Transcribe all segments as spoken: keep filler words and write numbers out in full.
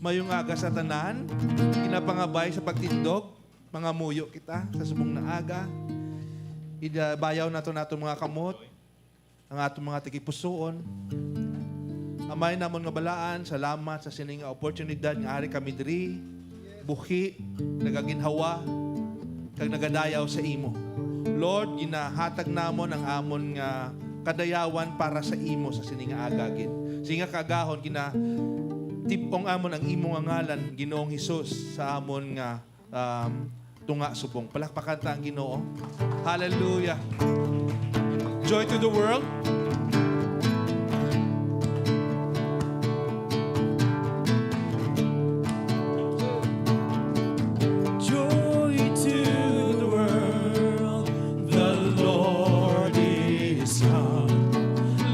Mayong aga sa tanan, ginapangabay sa pagtindog, mangamuyo kita sa subong nga aga. Idabayaw nato nato mga kamot, ang atong mga tagipusoon. Amay namon nga balaan, salamat sa sini nga oportunidad nga ari kami diri, buhi, nagaginhawa, kag nagadayaw sa imo. Lord, ginahatag namon ang amon nga kadayawan para sa imo sa sini nga aga gid. Sini nga kaagahon, ginatib-ong amon ang imo nga ngalan, Ginoong Hesus, sa amon nga, um, tunga subong. Palakpakan ta ang Ginoo. Hallelujah. Joy to the world. Joy to the world, the Lord is come.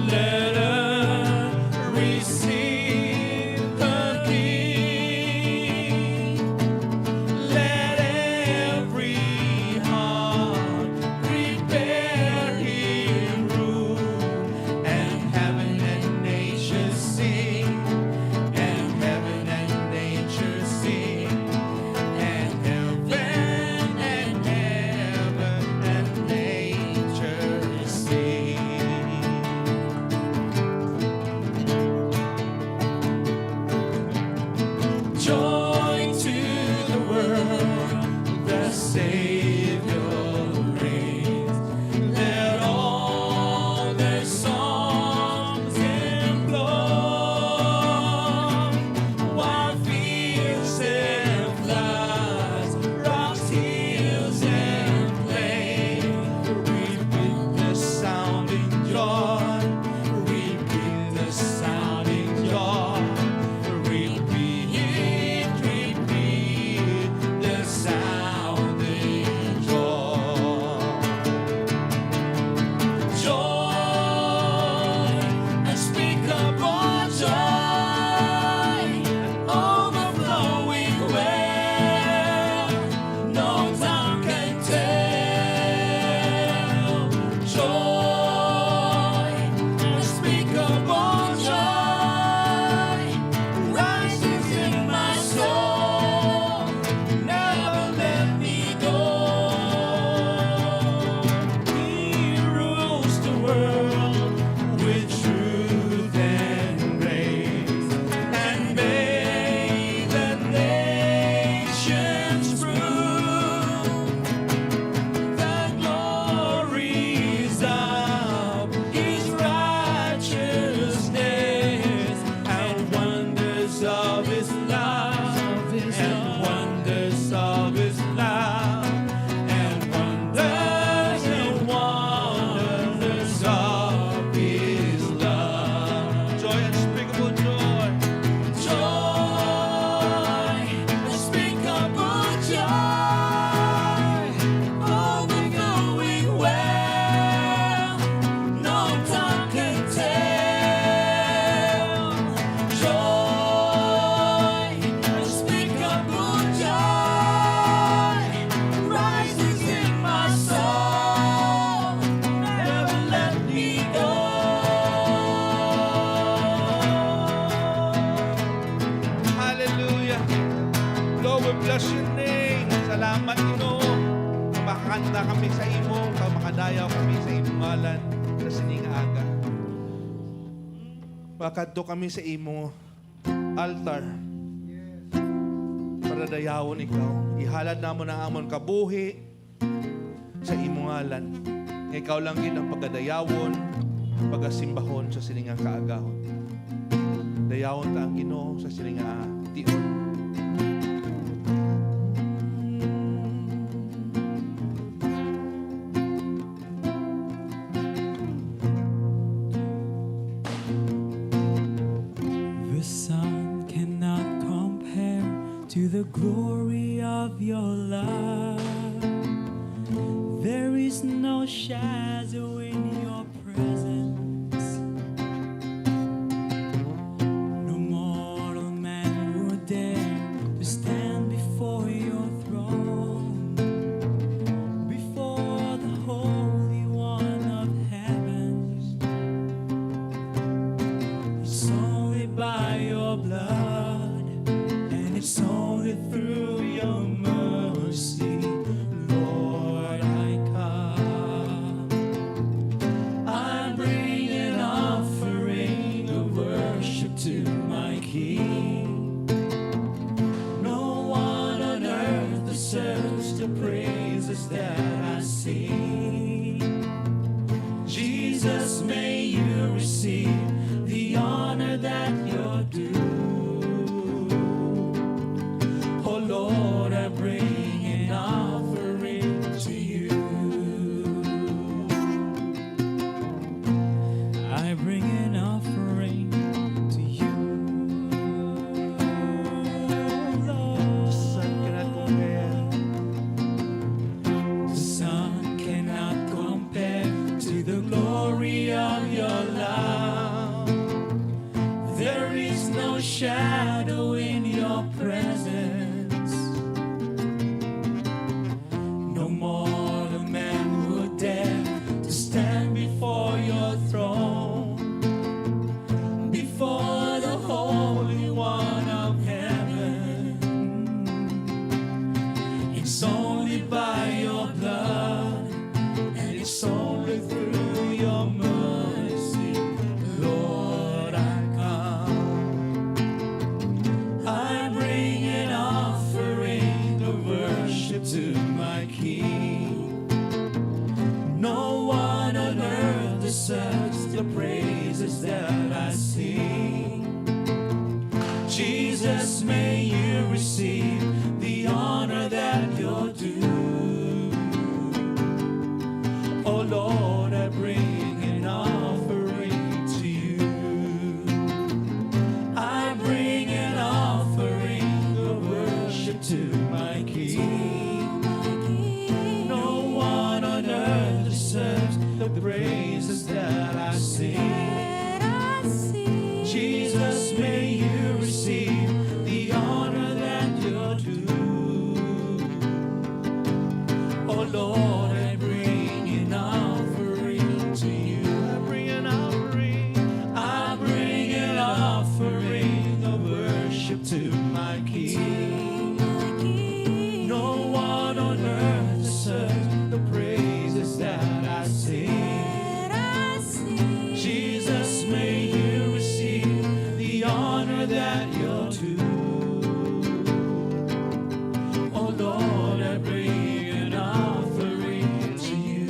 Let earth receive the King. Let every heart prepare Him room. And heaven and nature sing, and heaven and nature sing, and heaven and heaven and nature sing. Joy to the world, the Savior reigns. Let all their songs employ, while fields and floods, rocks, hills and plains, repeat the sounding joy, repeat the sounding joy, repeat, repeat the sounding joy. Joy, unspeakable joy, overflowing where no tongue can tell. Joy, unspeakable joy, rises in my soul. Never let me go. He rules the world with truth and grace, and may the nations prove the glories of His righteousness, and wonders of His love, and wonders of His love, and wonders and wonders of His love. Joy, unspeakable joy. Joy, unspeakable joy, overflowing well, no tongue can tell. Joy, unspeakable joy, rises in my soul. Never let me go. Hallelujah. Lord, we bless your name. Salamat, Ginoo, nga makakanta kami sa imo, kag makadayaw kami sa imong ngalan sa sini nga aga. Makadto kami sa imo altar para dayawon ikaw. Ihalad namon ang amon kabuhi sa imo ngalan, nga ikaw lang gid ang pagadayawon, pagasimbahon sa sini nga kaagahon. Dayawon ta ang Ginoo sa sini nga tion. The sun cannot compare to the glory of your love. There is no shadow in your presence. No mortal man would dare to stand before your throne, before the Holy One of heaven. It's only by your blood shadow in your presence. No mortal man would dare to stand before your throne, before the Holy One of heaven. It's only by your blood and it's only through your mercy, Lord, I come. I bring an offering of worship to my King. No one on earth deserves the praises that I sing. Jesus, may you receive the honor that you're due. Oh Lord, I bring an offering to you. I bring an offering of worship to my King. No one on earth deserves the praises that I sing. Jesus, may you receive the honor that you're due. Oh Lord, I bring an offering to you. I bring an offering. I bring an offering of worship to my King. No one on earth deserves the praises that I sing. Jesus, may you receive the honor that you're due. Oh Lord, I bring an offering to you.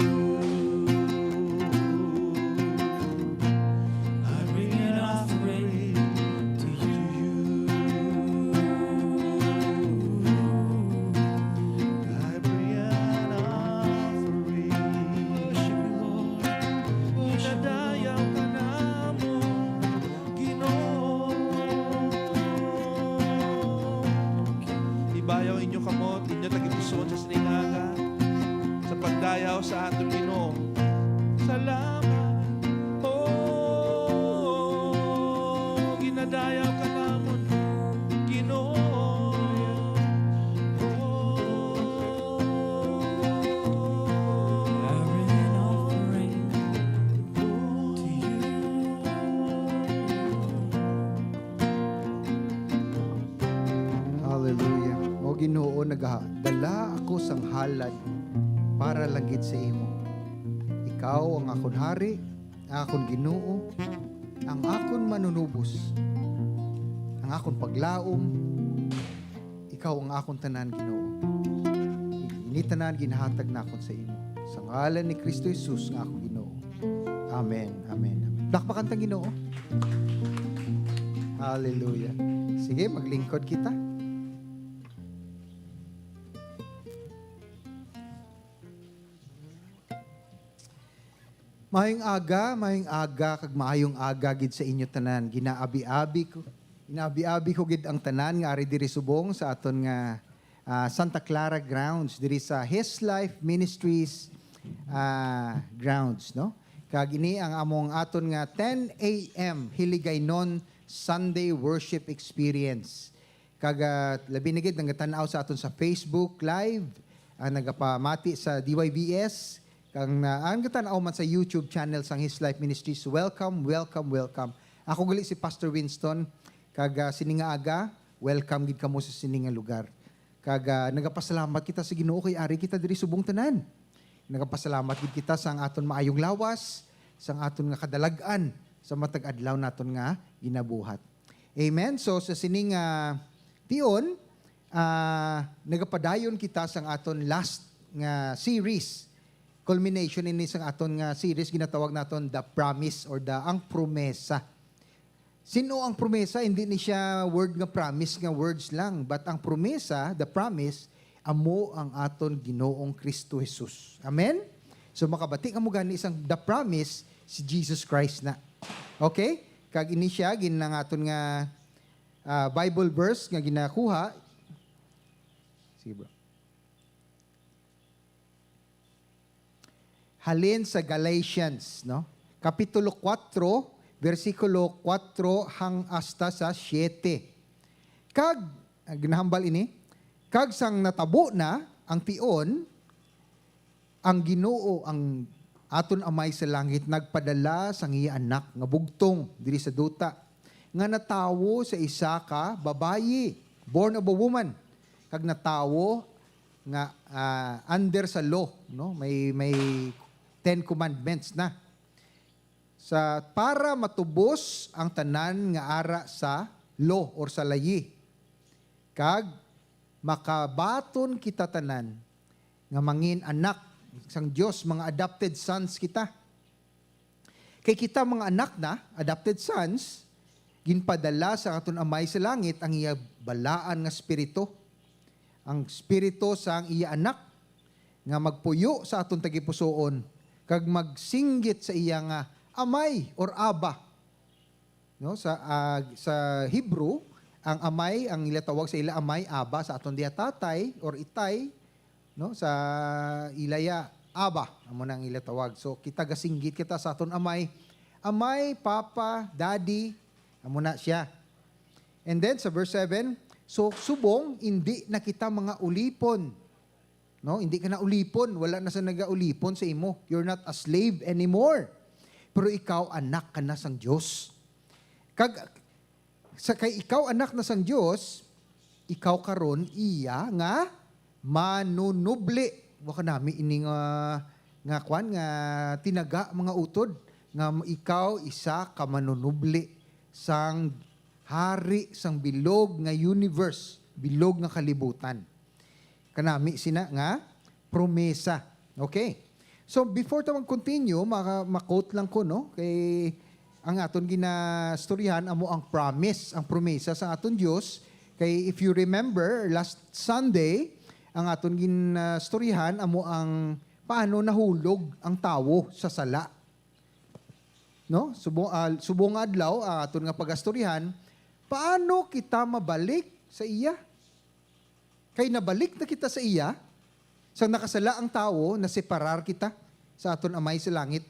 I bring an offering to you. I bring an offering. Worship you, Lord. Ginadayaw ka namon, Ginoo. Ibayaw inyo kamot, inyo tagipusoon sa sining aga, sa pagdayaw sa aton Ginoo. Salamat. Oh, ginadayaw ka namon, Ginoo. Oh, I bring an offering to you. Hallelujah. O Ginoo, nagadala ako sang halad para lang gid sa imo. Ikaw ang akon hari, ang akon Ginoo, ang akon manunubos, ang akon paglaom. Ikaw ang akon tanan, Ginoo. Ini tanan ginahatag nakon sa imo. Sa ngalan ni Cristo Jesus nga akon Ginoo. Amen. Amen. Amen. Dakpakan ta ang Ginoo. Hallelujah. Sige, maglingkod kita. Maayong aga, maayong aga, kag maayong aga gid sa inyo tanan. Ginaabi-abi ko, ginaabi-abi ko gid ang tanan nga ari diri subong sa aton nga, ah, Santa Clara grounds, diri sa His Life Ministries, ah, grounds, no? Kag ini ang among aton nga ten A M Hiligaynon Sunday Worship Experience. Kag, ah, labi na gid nagatan-aw sa aton sa Facebook Live, ang nagapamati sa D Y V S, kag na, ang nagatan-aw man sa YouTube channel sang His Life Ministries. Welcome, welcome, welcome. Ako gali si Pastor Winston, kag, ah, sini nga aga, welcome gid kamo sa sini nga lugar. Kag, ah, nagapasalamat kita sa Ginoo kay ari kita diri subong tanan. Nagapasalamat gid kita sang aton maayong lawas, sang aton nga kadalag-an sa matag adlaw naton nga ginabuhat. Amen. So, sa sining, ah, tion, ah, nagapadayon kita sang aton last nga series. Culmination ini sang aton nga series, ginatawag naton The Promise or the, ang promesa. Sin-o ang promesa? Hindi ni siya word nga promise nga words lang, but ang promesa, the promise, amo ang aton Ginoong Kristo Jesus. Amen? So, makabati kamo gani sang the promise, si Jesus Christ na. Okay? Kag ini siya, gin-, ang aton nga, ah, Bible verse nga ginakuha. Sige, bro. Halin sa Galatians, no? Kapitulo kuwatro, bersikulo kuwatro hang-, hasta sa siyete. Kag, ah, ginahambal ini, kag sang natabo na ang tion, ang Ginoo, ang aton Amay sa langit, nagpadala sang iya Anak nga bugtong diri sa duta, nga natawo sa isa ka babayi, born of a woman, kag natawo nga, ah, under sa law, no? May, may Ten Commandments na. Sa, para matubos ang tanan nga ara sa law or sa layi, kag makabaton kita tanan nga mangin anak sang Dios, mga adopted sons kita. Kay kita, mga anak na, adopted sons, ginpadala sa aton Amay sa langit ang iya balaan nga Espiritu, ang Espiritu sang iya Anak, nga magpuyo sa aton tagipusoon kag magsinggit sa iya nga Amay or Abba. No, sa, ah, sa Hebrew, ang amay, ang ila tawag sa ila amay, Abba, sa aton diya tatay or itay, no, sa ila ya, Abba, amo na ang ila tawag. So, kita gasinggit kita sa aton amay, Amay, Papa, Daddy, amo na siya. And then sa verse seven, so, subong, hindi na kita mga ulipon. No, hindi ka na ulipon, wala na sa nagaulipon sa imo. You're not a slave anymore. Pero ikaw, anak ka na sang Dios. Kag sa, kay ikaw anak na sang Dios, ikaw karon iya nga manunubli. Wa ka nami ini nga, nga kwan, nga tinaga, mga utod, nga ikaw isa ka manunubli sang hari sang bilog nga universe, bilog nga kalibutan. Kanami sina nga promesa. Okay. So, before ta mag-continue, maka-, ma-quote lang ko, no? Kay ang aton ginastoryahan amo ang promise, ang promesa sa aton Dios. Kay if you remember, last Sunday, ang aton ginastoryahan amo ang paano nahulog ang tawo sa sala. No? Subong, ah, subong nga adlaw, ang aton nga pagastoryahan, paano kita mabalik sa iya? Kay nabalik na kita sa iya, sang nakasala ang tawo, naseparar kita sa aton Amay sa langit.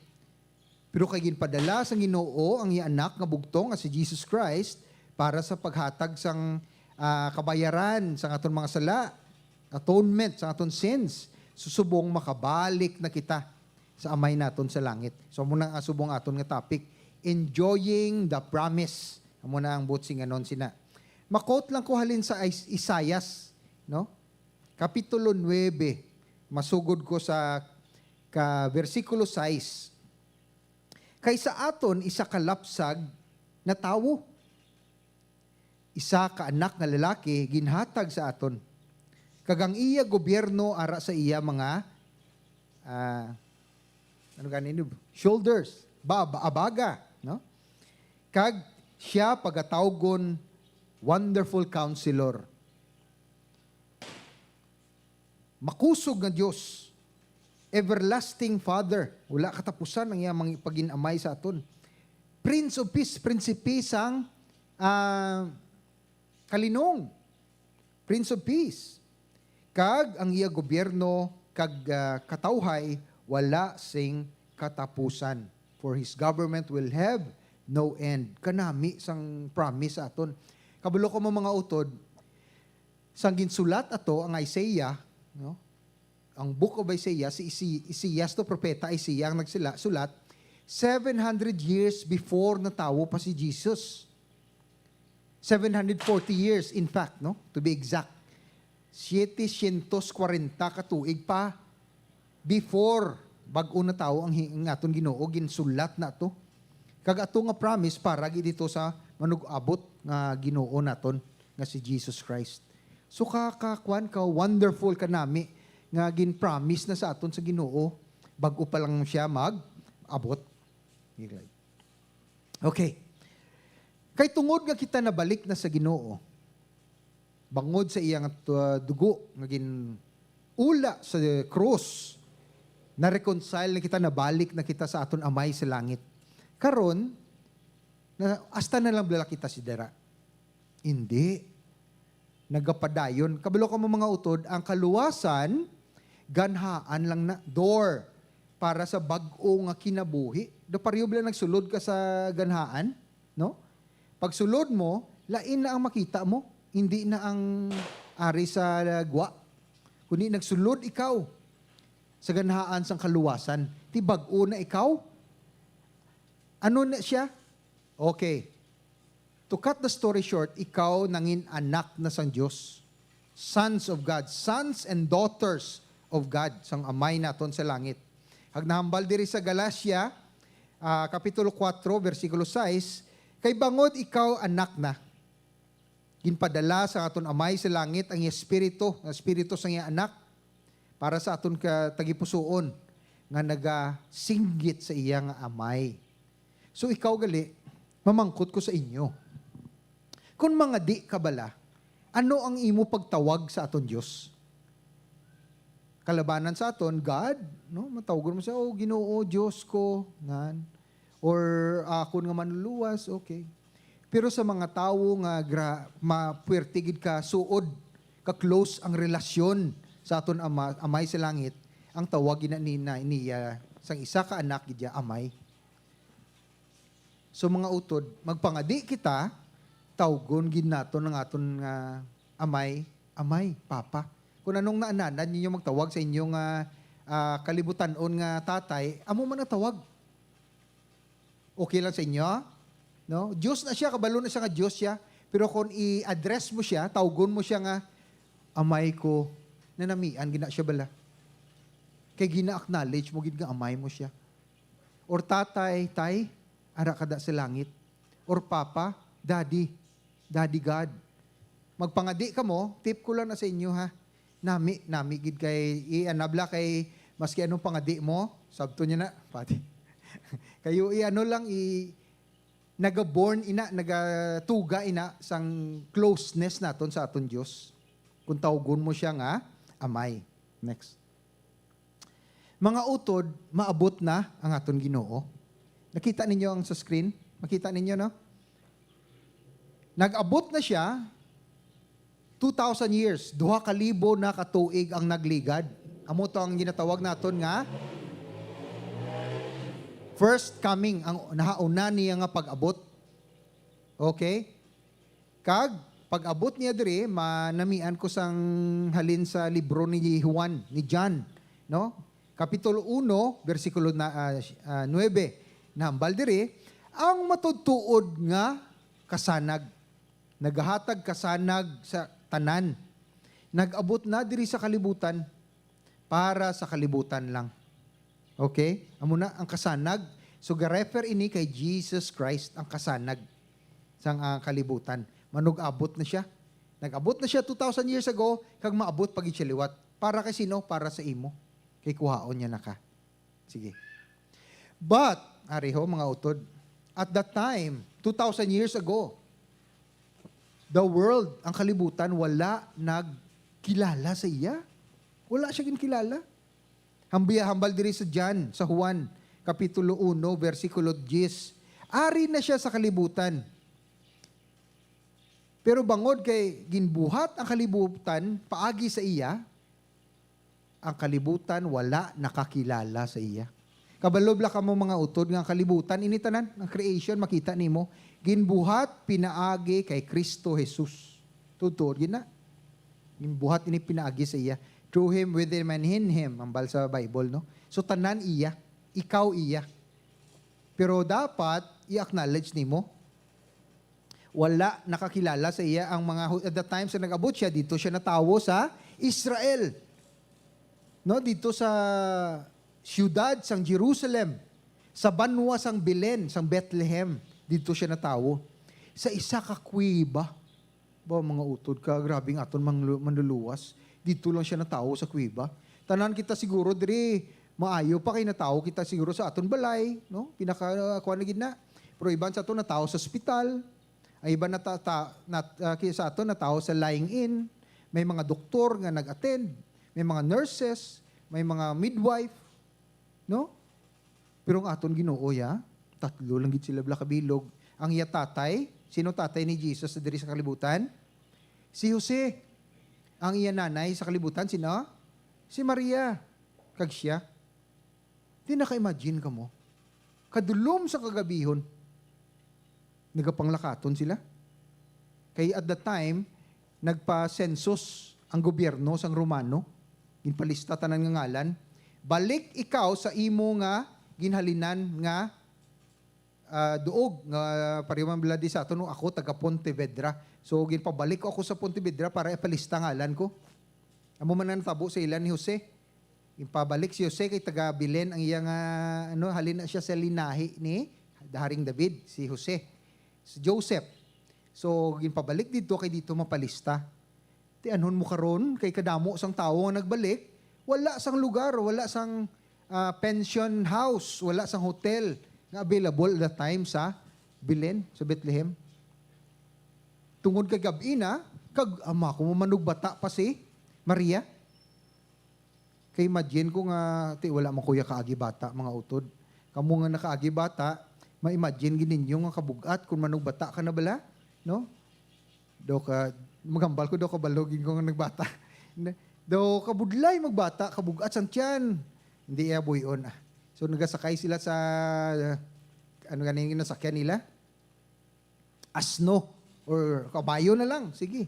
Pero kay ginpadala sang Ginoo ang iya Anak nga bugtong nga si Jesus Christ para sa paghatag sang, ah, kabayaran sang aton mga sala, atonement sang aton sins. Subong makabalik na kita sa Amay naton sa langit. So, amo na ang subong aton nga topic, Enjoying the Promise. Amo na ang buot singanon sina. Ma-quote lang ko halin sa Is-, Isaias, no? Kapitulo nuebe, masugod ko sa ka-, bersikulo sais. Kay sa aton isa ka lapsag na tawo, isa ka anak nga lalaki ginhatag sa aton, kag ang iya gobyerno ara sa iya mga, ah, ano gani ni, shoulders, ba, ba, abaga, no? Kag siya pagatawgon Wonderful Counselor, Makusog nga Dios, Everlasting Father, wala katapusan ang iya mga pagin-amay sa aton. Prince of Peace, Prinsipe sang, ah, kalinong. Prince of Peace. Kag ang iya gobyerno kag, ah, katawhay wala sing katapusan. For his government will have no end. Kanami sang promise sa aton. Kabalo ko mo, mga utod, sang ginsulat ato ang Isaiah, no? Ang Book of Isaiah, si Isi-, Isaias to, propeta Isaiah ang nagsila-, sulat, seven hundred years before natawo pa si Jesus. Seven hundred forty years, in fact, no? To be exact. Siete sientos kwarenta ka tuig pa before bag-o natawo ang hi-, ang aton Ginoo, ginsulat na to. Kag ato nga promise para gid dito sa manug-abot nga Ginoo naton nga si Jesus Christ. So ka, ka, kwan, ka wonderful kanami nga gin-promise na sa aton sa Ginoo bag-o pa lang siya mag-abot. Okay. Kay tungod nga kita nabalik na sa Ginoo, bangod sa iya nga tu-, dugo nga gin-ula sa krus, na-reconcile na kita, nabalik na kita sa aton Amay sa langit. Karon, na, hasta na lang bala kita si dira. Hindi. Nagapadayon. Kabalo ka mo, mga utod, ang kaluwasan, ganhaan lang na. Door. para sa bag-o nga kinabuhi. Daw pareho bala nagsulod ka sa ganhaan, no? Pagsulod mo, lain na ang makita mo, hindi na ang ari sa gwa, kundi nagsulod ikaw sa ganhaan sang kaluwasan. Ti bag-o na ikaw. Ano na siya? Okay. To cut the story short, ikaw nangin anak na sang Dios. Sons of God, sons and daughters of God, sang Amay naton sa langit. Kag nahambal diri sa Galacia, ah, Kapitulo kuwatro, bersikulo sais, "Kay bangod ikaw anak na, ginpadala sa aton Amay sa langit ang iya Espiritu, ang Espiritu sang iya Anak, para sa aton ka-, tagipusoon nga nagasinggit sa iya nga Amay." So, ikaw gali, mamangkot ko sa inyo. Kon mangadi ka bala, ano ang imo pagtawag sa aton Dios? Kalabanan sa aton, God, no? Matawgon mo siya, "Oh, Ginoo, Dios ko," ngan. Or, "Akon nga manluluwas," okay. Pero sa mga tawo nga gra-, ma-, puwerte gid ka suod, ka-close ang relasyon sa aton Ama, Amay sa langit, ang tawag gid na ni, na, niya sang isa ka anak gid ya, Amay. So, mga utod, magpangadi kita, tawgon gid naton ang aton nga amay, amay, papa. Kung anong naananad ninyo magtawag sa inyo nga, ah, kalibutan-on nga tatay, amo man ang tawag. Okay lang sa inyo? No? Dios na siya, kabalo na siya nga Dios siya. Pero kung i-address mo siya, tawgon mo siya nga, "Amay ko," nanamian gid na siya bala. Kay gina-acknowledge mo gid nga amay mo siya. Or tatay, tay, ara ka da sa langit. Or papa, daddy, daddy God. Magpangadi kamo, tip ko lang na sa inyo ha. Nami, nami gid kay i-anabla kay maski anong pangadi mo, sabto niya na, pati. Kayo i-ano lang, i-, nagaborn ina, nagatuga ina sang closeness naton sa aton Dios. Kung tawgon mo siya nga amay. Next. Mga utod, maabot na ang aton Ginoo. Nakita ninyo ang sa screen? Makita ninyo, no? Nag-abot na siya, two thousand years, duha ka libo na ka tuig ang nagligad. Amo to ang ginatawag naton nga first coming, ang nahauna niya nga pag-abot. Okay? Kag pag-abot niya diri, manamian ko sang halin sa libro ni Juan, ni John, no? Kapitulo uno, bersikulo na, ah, ah, nuebe. Nahambal diri, ang matuod-tuod nga kasanag, nagahatag kasanag sa tanan, nag-abot na diri sa kalibutan, para sa kalibutan lang. Okay? Amo na ang kasanag. So, ga-refer ini kay Jesus Christ, ang kasanag sang, ah, kalibutan. Manug-abot na siya. Nag-abot na siya two thousand years ago, kag maabot pa gid siya liwat. Para kay sino? Para sa imo. Kay kuhaon niya na ka. Sige. But, ari ho, mga utod, at that time, two thousand years ago, the world, ang kalibutan, wala nagkilala sa iya. Wala siya ginkilala. Hambiya, hambal diri sa John, sa Juan, Kapitulo uno, bersikulo diyes. Ari na siya sa kalibutan. Pero bangod kay ginbuhat ang kalibutan paagi sa iya, ang kalibutan wala nakakilala sa iya. Kabalo bala kamo, mga utod, nga ang kalibutan, ini tanan, ang creation, makita nimo, ginbuhat pinaagi kay Cristo Jesus. Tuod-tuod gid na. Ginbuhat ini pinaagi sa iya. Through him, with him, and in him, hambal sa Bible, no? So, tanan iya. Ikaw iya. Pero dapat i-acknowledge nimo, wala nakakilala sa iya ang mga Hu-, at the time sa nag-abot siya, dito siya natawo sa Israel. No, dito sa siyudad sang Jerusalem, sa banwa sang Belen, sang Bethlehem, dito siya natawo. Sa isa ka kuweba. Ba, mga utod ka, grabe ang aton manglu-, manluluwas. Dito lang siya natawo sa kuweba. Tanan kita siguro diri, maayo pa kay natawo kita siguro sa aton balay, no? Pinaka, uh, kuwan na gid na. Pero iban sa aton natawo sa ospital. Ang iban nata-, ta-, nat-, ah, ki-, sa aton natawo sa lying in. May mga doktor nga nag-attend, may mga nurses, may mga midwife, no? Pero ang aton Ginoo, ya, tatlo lang gid sila bala kabilog. Ang iya tatay, sino tatay ni Jesus diri sa kalibutan? Si Jose. Ang iya nanay sa kalibutan, sino? Si Maria. Kag siya. Di naka-imagine kamo. Kadulom sa kagabihon, nagapanglakaton sila. Kay at the time, nagpa-census ang gobyerno sang Romano. Ginpalista tanan nga ngalan. "Balik ikaw sa imo nga ginhalinan nga, ah, duog," nga pareho man bala di sa aton, "No, ako taga Pontevedra. So, ginpabalik ko ako sa Pontevedra para ipalista ngalan ko." Amo man ang natabo sa ila ni Jose. Ginpabalik si Jose kay taga Belen ang iya nga, ano, halin na siya sa linahi ni Haring David, si Jose, si Joseph. So, ginpabalik didto kay didto mapalista. Ti anhon mo karon kay kadamo sang tawo nga nagbalik, wala sang lugar, wala sang, ah, pension house, wala sang hotel nga available at that time sa Belen, sa Bethlehem. Tungod kay gab-i na, kag ama ko, manugbata pa si Maria. Kay imagine ko nga, ti, wala man ko ya kaagi bata, mga utod. Kamo nga nakaagi bata, ma-imagine gid ninyo nga kabug-at kung manugbata ka na bala, no? Daw ka, magambal ko daw kabalo gid ko nga nagbata. Daw kabudlay magbata, kabug-at sang tiyan. Hindi iya buyon, ah. So, nagasakay sila sa, ano gani yung nasakyan nila? Asno or kabayo na lang. Sige.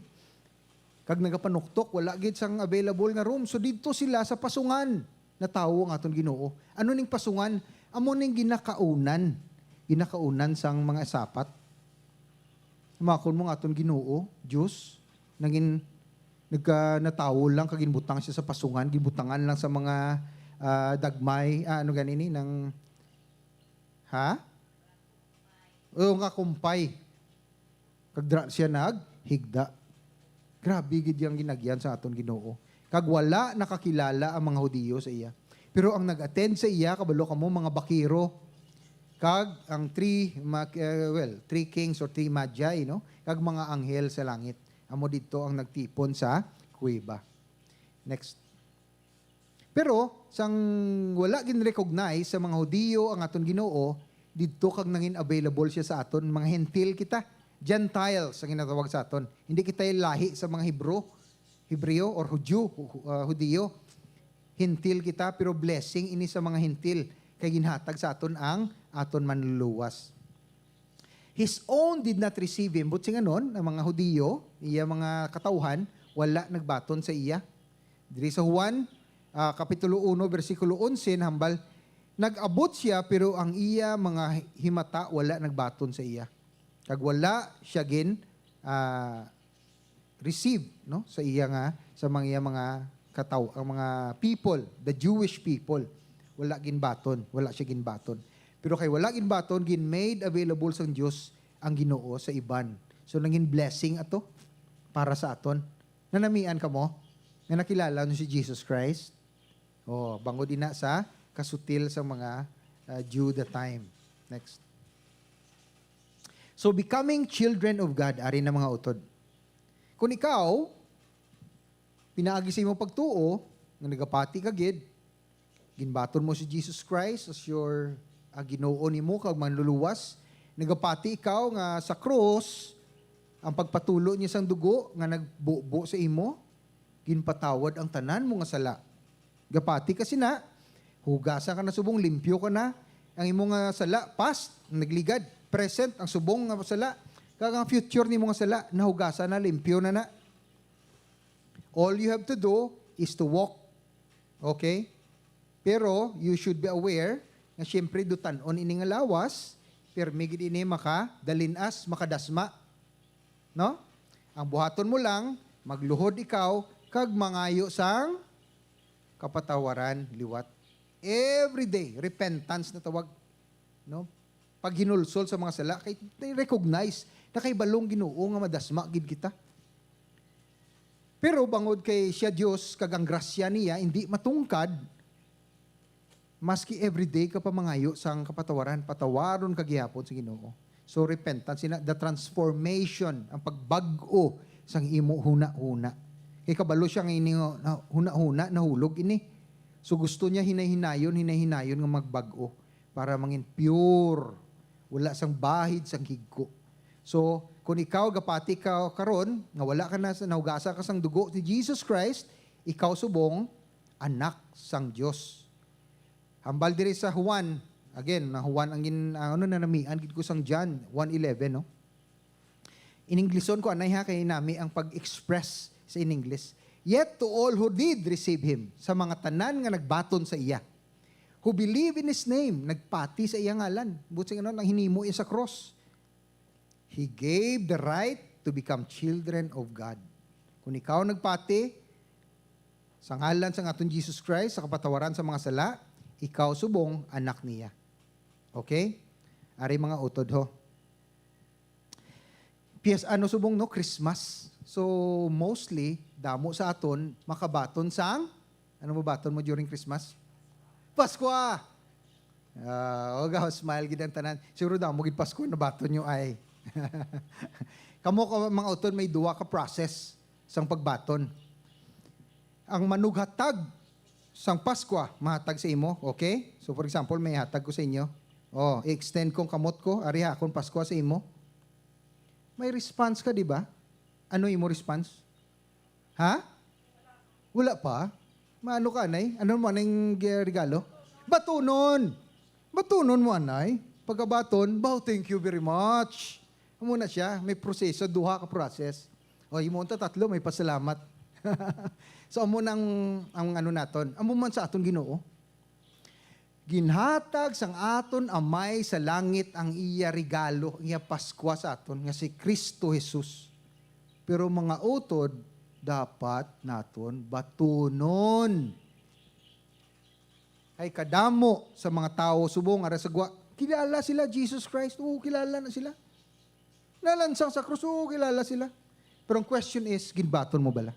Kag nagapanuktok, wala gid sang available nga room. So, didto sila sa pasungan natawo ang aton Ginoo. Ano ning pasungan? Amo ning ginakaunan. Ginakaunan sang mga sapat. Makon mo nga aton Ginoo, Dios, nangin-, nagka-, natawo lang kag ginbutang siya sa pasungan, ginbutangan lang sa mga, ah, dagmay, ah, ano gani ni, nang, ha? O, nga kumpay. Kag dira siya naghigda. Grabe gid yang ginagyan sa aton Ginoo. Kag wala nakakilala ang mga Hudiyo sa iya. Pero ang nag-attend sa iya, kabalo kamo, mga bakiro. Kag ang three, ma-, eh, well, three kings or three magi, no? Kag mga anghel sa langit. Amo didto ang nagtipon sa kuweba. Next. Pero sang wala gin-recognize sa mga Hudiyo ang aton Ginoo, didto kag nangin available siya sa aton, mga Hentil kita, Gentiles ang ginatawag sa aton. Hindi kita lahi sa mga Hebro, Hebreo or Hudyo, hu-, ah, Hudiyo. Hentil kita, pero blessing ini sa mga Hentil, kay ginhatag sa aton ang aton Manluluwas. His own did not receive him. But singanon, ang mga Hudiyo, iya mga katawhan, wala nagbaton sa iya. Diri sa Juan, ah, Kapitulo uno, bersikulo onse, nahambal, "Nag-abot siya, pero ang iya mga himata wala nagbaton sa iya. Kag wala siya gin, ah, receive, no, sa iya nga, sa mga, iya mga kataw-, ang mga people, the Jewish people, wala ginbaton, wala siya ginbaton. Pero kay wala ginbaton, gin-made available sang Dios ang Ginoo sa iban." So, nangin blessing ato para sa aton. Nanamian kamo nga nakilala nyo si Jesus Christ? Oh, bangod ina sa kasutil sa mga, ah, Jew the time. Next. So, becoming children of God, ari na, mga utod. Kung ikaw, pinaagi sa imong pagtuo, nga nagapati ka gid, ginbaton mo si Jesus Christ as your, ah, Ginoo nimo kag Manluluwas, nagapati ikaw nga sa krus, ang pagpatulo niya sang dugo nga nagbubo sa imo, ginpatawad ang tanan mo nga sala. Gapati ka sina, hugasan ka na subong, limpyo ka na. Ang imo nga sala, past, nagligad, present, ang subong nga sala, kag ang future nimo nga sala, nahugasan na, limpyo na na. All you have to do is to walk. Okay? Pero you should be aware nga siyempre dutan-on ini nga lawas, pirmi gid ini makadalinas, makadasma. No? Ang buhaton mo lang, magluhod ikaw kag mangayo sang kapatawaran liwat. Every day, repentance na tawag, no? Paghinulsol sa mga sala, kay recognize na kay balong Ginoo nga madasma gid kita. Pero bangod kay siya Dios kag ang grasya niya hindi matungkad, maski everyday ka pa mangayo sang kapatawaran, patawaron ka gihapon sa Ginoo. So, repentance, ina, the transformation, ang pagbag-o sang imo hunahuna. Kay kabalo siya nga ini nga na-, hunahuna, nahulog ini. So, gusto niya hinay-hinayon, hinay-hinayon nga magbag-o para mangin pure, wala sang bahid sang higko. So, kung ikaw gapati ka karon nga wala ka na sa, nahugasa ka sang dugo ni Jesus Christ, ikaw subong anak sang Dios. Hambal diri sa Juan, again, na Juan ang gin-, ano, nanamian gid ko sang John one eleven, no? In Inglison ko anay ha, kay nami ang pag-express sa in English. "Yet to all who did receive him," sa mga tanan nga nagbaton sa iya, "who believe in his name," nagpati sa iya ngalan, buot silingon, ang hinimo iya sa cross, "he gave the right to become children of God." Kung ikaw nagpati sa ngalan sang aton Jesus Christ sa kapatawaran sa mga sala, ikaw subong anak niya. Okay? Ari, mga utod, ho. Piyes-, ano, subong, no, Christmas. So, mostly, damo sa aton makabaton sang, ano mo baton mo during Christmas? Paskwa! Ah, oga, smile gid ang tanan. Siguro damo gid Paskwa na baton nyo ay. Kamo ka, mga utod, may duwa ka process sang pagbaton. Ang manughatag sang Paskwa, mahatag sa imo, okay? So, for example, may hatag ko sa inyo. Oh, i-extend kong kamot ko, ari ha, akong Paskwa sa imo. May response ka, di ba? Ano imo response? Ha? Wala pa? Maano ka, anay? Ano mo, anay, eh, regalo? Batunon! Batunon mo, anay. Pagkabaton, "Baw, thank you very much." Amo na siya, may proseso, duha ka process. O, imo unta tatlo, may pasalamat. So, amo na ang, ang ano naton. Amo man sa aton Ginoo. Ginhatag sang aton Amay sa langit ang iya regalo, ang iya Paskwa sa aton, nga si Cristo Jesus. Pero, mga utod, dapat naton batunon. Ay, kadamo sa mga tawo subong ara sa gwa, kilala sila Jesus Christ. Oo, kilala na sila. Nalansang sa krus, oo, kilala sila. Pero ang question is, ginbaton mo bala?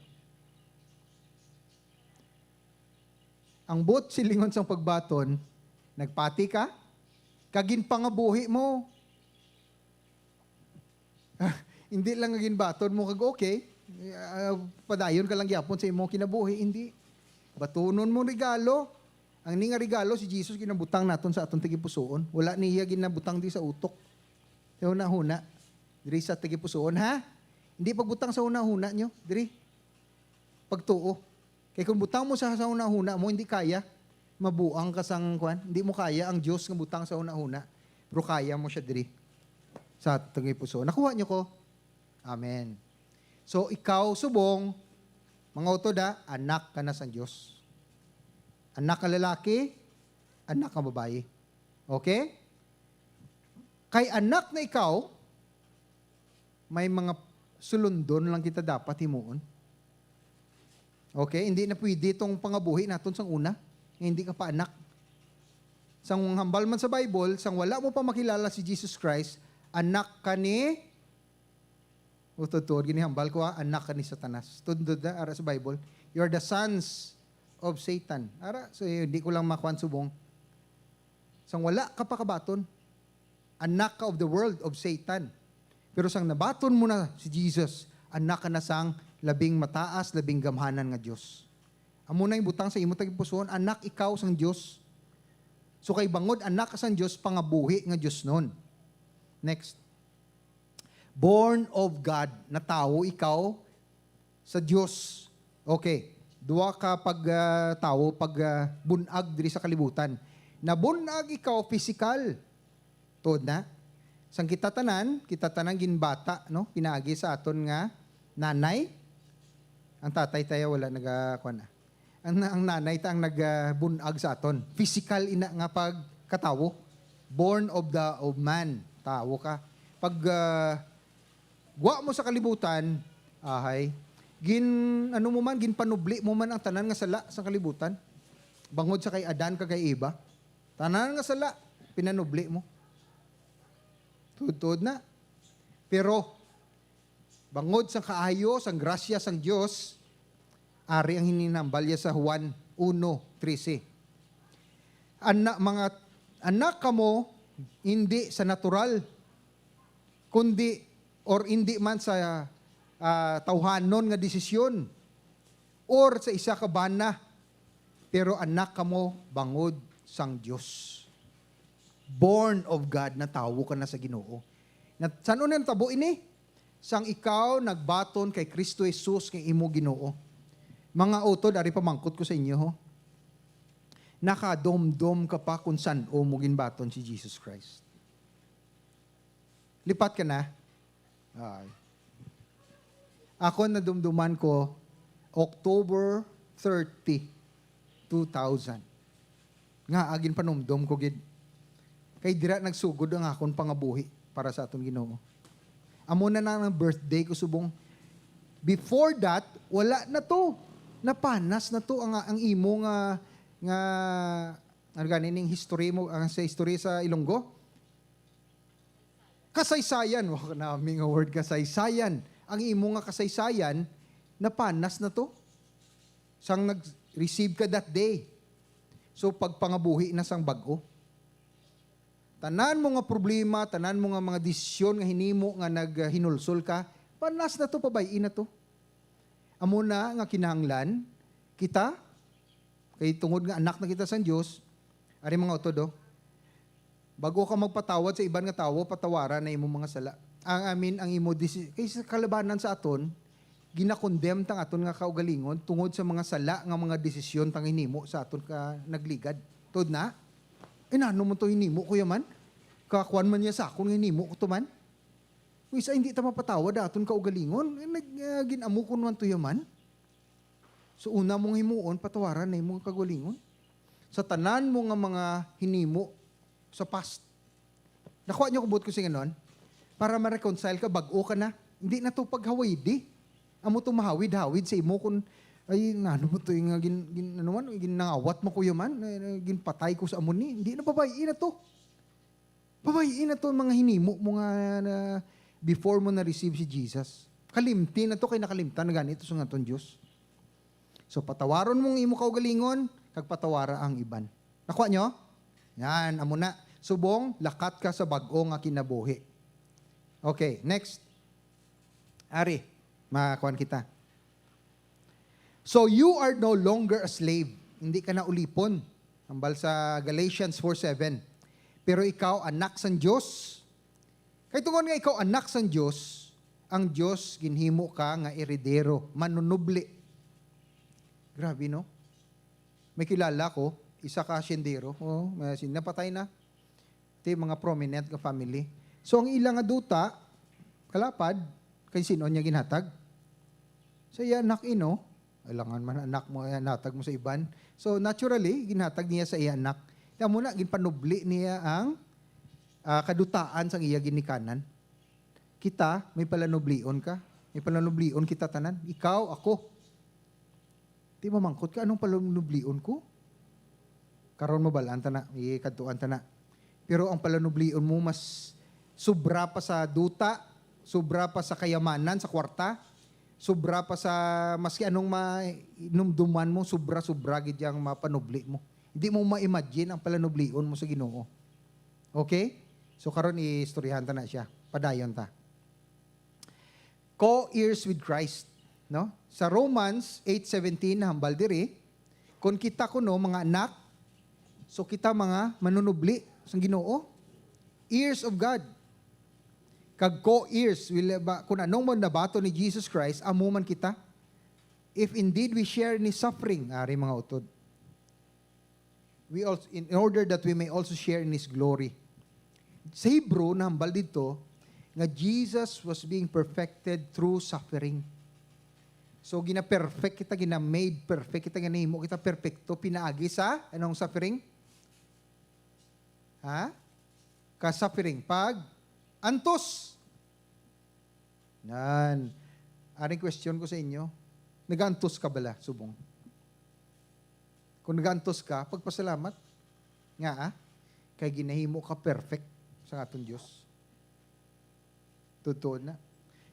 Ang buot silingon sang pagbaton, nagpati ka, kag ginpangabuhi mo. Hindi lang nga ginbaton mo kag okay, ah, padayon ka lang gyapon sa imong kinabuhi, hindi. Batunon mo regalo. Ang ni nga regalo, si Jesus ginabutang naton sa aton tagipusoon. Wala niya ginabutang di sa utok. Sa hunahuna. Diri sa tagipusoon, ha? Hindi pagbutang sa hunahuna nyo. Diri. Pagtuo. Kay kung butang mo sa, sa hunahuna mo, hindi kaya. Mabuang ka sang, kwan, hindi mo kaya ang Dios nga butang sa hunahuna. Pero kaya mo siya diri. Sa tagipusoon. Nakuha nyo ko? Amen. So, ikaw, subong, mga utod, ha, anak ka na sang Dios. Anak nga lalaki, anak nga babayi. Okay? Kay anak na ikaw, may mga sulundon lang kita dapat himuon. Okay? Hindi na pwede itong pangabuhi naton sang una, nga hindi ka pa anak. Sang hambal man sa Bible, sang wala mo pa makilala si Jesus Christ, anak ka ni, o, tuod-tuod, ginihambal ko, ha, anak ka ni Satanas. Tuod-tuod na, ara sa Bible, "You are the sons of Satan." Ara, so, hindi ko lang makuan subong. Sang wala ka pa kabaton, anak ka of the world, of Satan. Pero sang nabaton mo na si Jesus, anak ka na sang labing mataas, labing gamhanan nga Dios. Amo na yung butang sa imo tagipusoon, anak ikaw sang Dios. So kay bangod anak ka sang Dios, pangabuhi nga Dios nun. Next. Born of God, natawo ikaw sa Dios. Okay. Duwa ka pag, ah, tawo, pag, ah, bunag diri sa kalibutan. Nabunag ikaw pisikal. Tuod na. Sang kita tanan, kita tanan ginbata, no? Pinaagi sa aton nga nanay. Ang tatay tayo wala naga-, kuwan na. Ang, ang nanay ta ang nagabunag sa aton. Physical ina nga pagkatawo. Born of the, of man. Tawo ka. Pag, ah, gwa mo sa kalibutan, ahay, gin, ano mo man, ginpanubli mo man ang tanan nga sala sa kalibutan. Bangod sa kay Adan kag kay Eva. Tanan nga sala, pinanubli mo. Tuod-tuod na. Pero, bangod sang kaayo, sang grasya sang Dios, ari ang hininambalya sa Juan uno trese. Ana-, mga anak kamo, hindi sa natural, kundi, or hindi man sa, ah, tawhanon nga desisyon, or sa isa ka bana, pero anak kamo bangod sang Dios. Born of God, natawo ka na sa Ginoo. Na, san-o na natabo ini? Sang ikaw nagbaton kay Kristo Jesus nga imo Ginoo. Mga utod, ari pamangkot ko sa inyo, ho. Nakadomdom ka pa kung san-o mo ginbaton si Jesus Christ. Lipat ka na. Ay. Ako nadumduman ko October thirty, two thousand. Nga, agin panumdom ko gid. Kay dira nagsugod ang akon pangabuhi para sa aton Ginoo. Amo na na ang birthday ko subong. Before that, wala na to. Napanas na to ang, ang imo nga, nga, ano gani ning history mo, ang sa history sa Ilonggo? Kasaysayan. Wa ko nami nga word, kasaysayan. Ang imo nga kasaysayan, napanas na to. Sang nag-receive ka that day. So, pagpangabuhi na sang bag-o. Tanan mo nga problema, tanan mo nga mga desisyon nga hinimo nga naghinulsol ka, panas na to, pabay-i na to. Amo na nga kinahanglan kita, kay tungod nga anak na kita sang Dios, ari mga utod, oh. Bago ka magpatawad sa iban nga tawo, patawara na imo mga sala. Ang amin, ang imo desi-, kay sa kalabanan sa aton, ginakondem tang aton nga kaugalingon tungod sa mga sala nga mga desisyon tang hinimo sa aton ka nagligad. Tuod na? Ay, nano mo to hinimo, kuya man? Kakuan man niya sa akon nga hinimo ko to man? Kung isa, hindi ta mapatawad aton kaugalingon, eh, nag-, ah, gin-amo ko naman to yaman. So, una mong himuon, patawaran na imong kaugalingon. Sa tanan mo nga mga hinimo sa past. Nakuha niyo kung buot ko sing anon? Para ma-reconcile ka, bag-o ka na. Hindi na to paghawidi. Amo to mahawid-hawid sa imo kung, "Ay, nano mo to yung, ah, gin-, gin-, ano man, ginangawat mo, kuya man, eh, ginpatay ko sa amo ni." Hindi na, pabay-i na to. Pabay-i na to ang mga hinimo mo nga na before mo na-receive si Jesus. Kalimti na to, kay nakalimtan na gani to sa aton Dios. So, patawaron mo ang imo kaugalingon, kag patawara ang iban. Nakuha nyo? Yan, amo na. Subong, lakat ka sa bag-o nga kinabuhi. Okay, next. Ari, makuan kita. So you are no longer a slave. Hindi ka na ulipon. Hambal sa Galatians four seven. Pero ikaw, anak sang Dios. Kay tungod nga ikaw, anak sang Dios, ang Dios ginhimo ka nga eredero, manunubli. Grabe, no? May kilala ko, isa ka asyendero. Oh, may asin-, napatay na. Ti mga prominent nga family. So, ang ila nga duta, kalapad, kay sin-o niya ginhatag? Sa iya anak, ino? Alangan man anak mo, eh, natag mo sa iban. So, naturally, ginhatag niya sa iya anak. Kaya mo na, ginpanubli niya ang, ah, kadutaan sang iya ginikanan. Kita, may palanublion ka. May palanublion kita tanan. Ikaw, ako. Di mamangkot ka, "Anong palanublion ko?" Karon, mabalaan ta na, ikadtuan ta na. Pero ang palanublion mo mas sobra pa sa duta, sobra pa sa kayamanan, sa kwarta, sobra pa sa maski anong mainumduman mo, sobra-sobra gid yang mapanubli mo. Hindi mo ma-imagine ang palanublion mo sa Ginoo. Okay? So, karon, istoryahan ta na siya. Padayon ta. Co-heirs with Christ, no? Sa Romans eight seventeen, nahambal diri, kung kita kuno mga anak, so kita mga manunubli sang Ginoo, heirs of God. Kag co-heirs, will ba, kung anong man nabaton ni Jesus Christ, amo man kita. If indeed we share in His suffering, ari mga utod. We also, in order that we may also share in His glory. Sa Hebrew, nahambal dito nga Jesus was being perfected through suffering. So, gina-perfect kita, gina-made perfect kita, ginahimo kita perfecto, pinaagi sa anong suffering? Ha? Ka-suffering. Pag antos. Nan. Aring question ko sa inyo, nagaantos ka bala, subong? Kung nagaantos ka, pagpasalamat. Nga, ah? Kay ginahimo ka perfect sa aton Dios. Totoo na.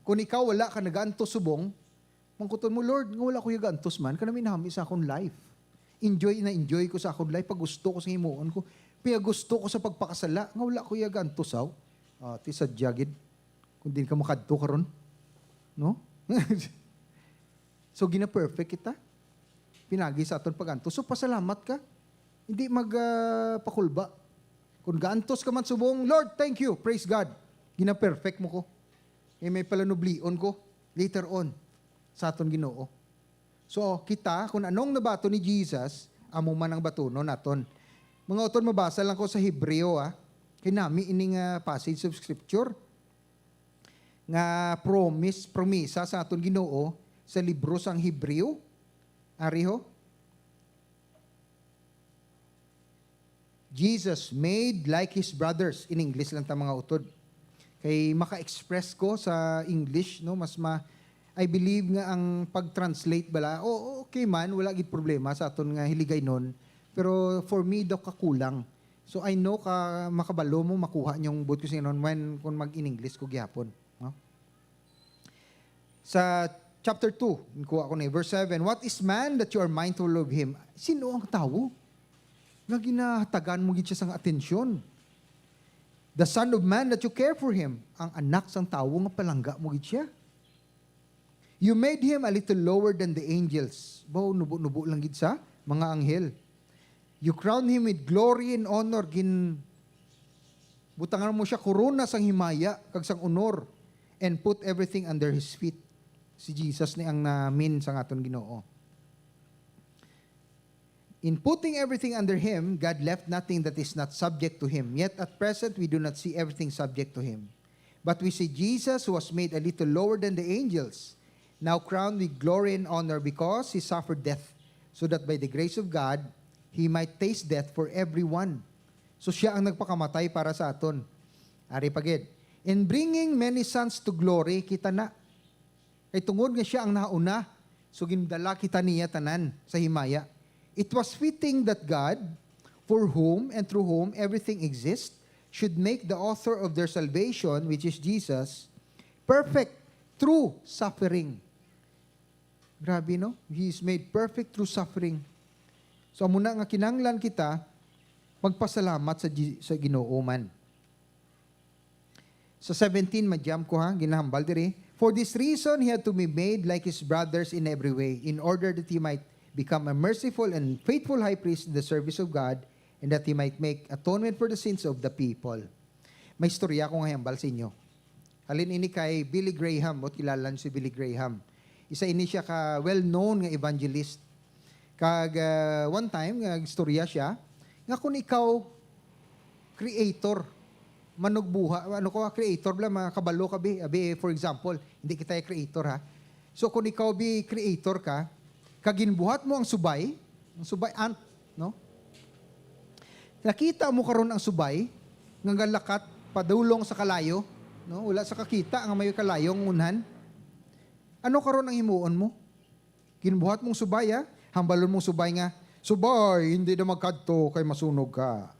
Kung ikaw wala ka nagaantos subong, mangkuton mo, "Lord, nga wala ko yagaantos man, kanami nami sa akon life. Enjoy na enjoy ko sa akon life, pag gusto ko sa himuon ko, pag gusto ko sa pagpakasala, nga wala ko yagaantos, aw." Ah, ti sadya gid. Kung din ka makadto karon, no? So, gina-perfect kita. Pinagi sa aton pag-antos. So, pasalamat ka. Hindi mag, ah, pakulba. Kung gaantos ka man subong, "Lord, thank you. Praise God. Gina-perfect mo ko. Eh, may palanublion ko later on sa aton Ginoo." So, kita, kung anong nabato ni Jesus, Amo man ang batunon naton. Mga utod, mabasa lang ko sa Hebreo, ah. Kay nami ini nga passage of scripture nga promise, promisa sa aton Ginoo sa libro sang Hebreo. Ari ho. Jesus made like his brothers. In English lang ta, mga utod. Kay maka-express ko sa English, no, mas ma I believe nga ang pag-translate bala, o, okay man, wala gid problema sa aton nga hiligaynon. Pero for me, daw kakulang. So I know ka makabalo mo, makuha niyong buot ko sinon when kung mag-in English ko gyapon, no? Sa chapter two, kuha ko na, verse seven, "What is man that you are mindful of him?" Sino ang tawo nga ginahatagan mo gid siya sang atensyon? "The son of man that you care for him." Ang anak sang tawo nga palangga mo gid siya. "You made him a little lower than the angels." Baw, nubo-nubo lang gid sa mga anghel. "You crowned him with glory and honor." Gin-, butangan mo siya korona sang himaya kag sang honor, "and put everything under his feet." Si Jesus ni ang namin sang aton Ginoo. "In putting everything under him, God left nothing that is not subject to him. Yet at present, we do not see everything subject to him. But we see Jesus, who was made a little lower than the angels, now crowned with glory and honor because he suffered death, so that by the grace of God, he might taste death for everyone." So siya ang nagpakamatay para sa aton. Ari pa gid. "In bringing many sons to glory," kita na. Kay tungod nga siya ang nauna, so gindala kita niya tanan sa himaya. "It was fitting that God, for whom and through whom everything exists, should make the author of their salvation, which is Jesus, perfect through suffering." Grabe, no? He is made perfect through suffering. So, amo na nga kinahanglan kita magpasalamat sa Gi-, sa Ginoo man. Sa seventeen, ma-jump ko ha, ginahambal diri. "For this reason, he had to be made like his brothers in every way, in order that he might become a merciful and faithful high priest in the service of God, and that he might make atonement for the sins of the people." May istorya ko nga ihambal sa inyo. Halin ini kay Billy Graham, buot kilala niyo si Billy Graham. Isa ini siya ka well-known nga evangelist. Kag, ah, one time, nga istorya siya, nga kung ikaw creator, manugbuha, ano ko, creator bala, mga kabalo ka, bi. Abi, for example, hindi kita creator, ha. So, kung ikaw, bi, creator ka, kag ginbuhat mo ang subay, ang subay, ant, no? Nakita mo karon ang subay, nga galakat padulong sa kalayo, no? Wala sa kakita nga may kalayo ang unhan. Ano karon ang himuon mo? Ginbuhat mong subay, ha? Hambalon mong subay nga, "Subay, hindi na magkadto kay masunog ka."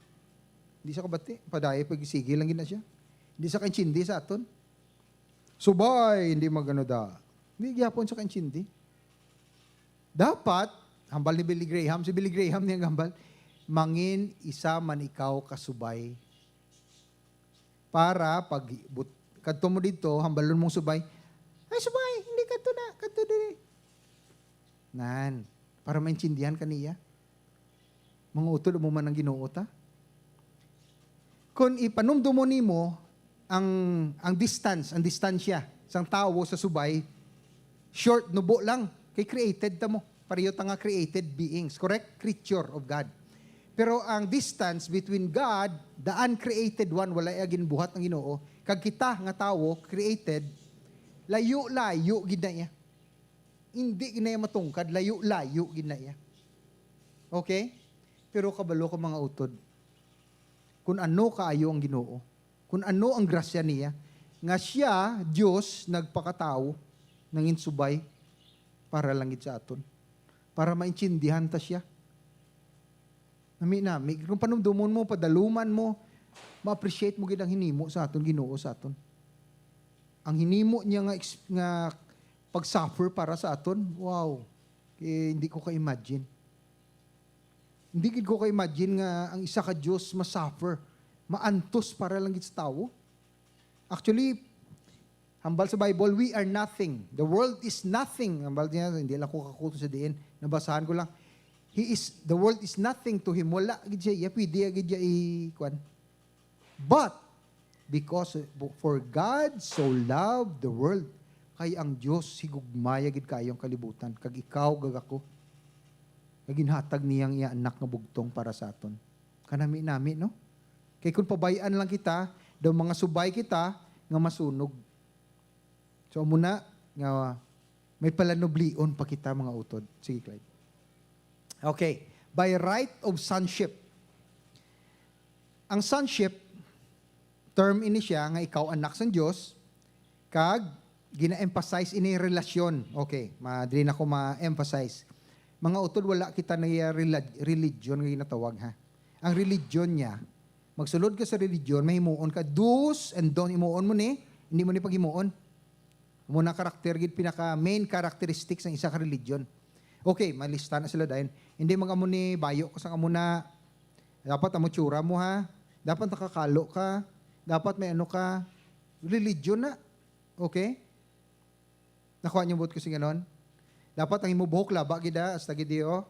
Hindi siya kabati. Padayon, pagsigi lang gid na siya. Hindi siya kaintindi sa aton. "Subay, hindi magano da." Hindi gyapon siya kaintindi. Dapat, hambal ni Billy Graham, si Billy Graham niya hambal, "Mangin isa man ikaw ka subay." Para pag but-, kadto mo didto, hambalon mong subay, "Ay, subay, hindi kadto na, kadto diri." Nan, para maintindihan ka niya. Mga utod, amo man ang Ginoo ta. Kung ipanumdumon nimo ang, ang distance, ang distansya sang tawo sa subay, short, nubo lang. Kay created ta mo. Pareho ta nga created beings, correct? Creature of God. Pero ang distance between God, the uncreated one, wala iya ginbuhat ang Ginoo, kag kita nga tawo, created, layo-layo gid na iya. Hindi gid na iya matungkad, layo-layo gid na iya. Okay? Pero kabalo ka, mga utod, kung ano kaayo ang Ginoo, kung ano ang grasya niya, nga siya, Dios, nagpakatawo, nangin subay, para lang gid sa aton, para maintindihan ta siya. Nami-nami, kung panumdumon mo, padaluman mo, ma-appreciate mo gid ang hinimo sa aton Ginoo sa aton. Ang hinimo niya nga ex-, nga pag-suffer para sa aton, wow. Eh, hindi ko ka-imagine. Hindi gid ko ka-imagine nga ang isa ka Dios ma-suffer, maantos para lang gid sa tawo. Actually, hambal sa Bible, "We are nothing. The world is nothing." Hambal niya, hindi lang ko kakuto sa diin. Nabasahan ko lang. He is, "The world is nothing to him." Wala gid siya, iya, pwede gid siya i-, kuwan. "But because, for God so loved the world." Kay ang Dios higugmaya gid kaayo ang kalibutan, kag ikaw, kag ako. nga ginhatag niya ang iya anak nga bugtong para sa aton. Kanami-nami, no? Kay kung pabay-an lang kita, daw mga subay kita nga masunog. So, amo na nga may palanublion pa kita, mga utod. Sige, Clyde. Okay. By right of sonship. Ang sonship, term ini siya nga ikaw anak sang Dios, kag gina-emphasize ini relasyon. Okay, ma-, dili na ko ma-emphasize. Mga utod, wala kita na iya rela-, religion nga ginatawag, ha. Ang religion niya, magsulod ka sa religion, mahimuon ka, do's and don't, himuon mo ni, hindi mo ni paghimuon. Amo na karakter gid, pinaka main characteristics sang isa ka religion. Okay, malista na sila dayon. Hindi mag-amo ni bayo ko sang amo na. Dapat amo tsura mo, ha. Dapat nakakalo ka. Dapat may ano ka. Religion na. Okay? Nakuha niyo buot ko sing ganon? Dapat ang imo buhok laba gid, ha, hasta gid, oh.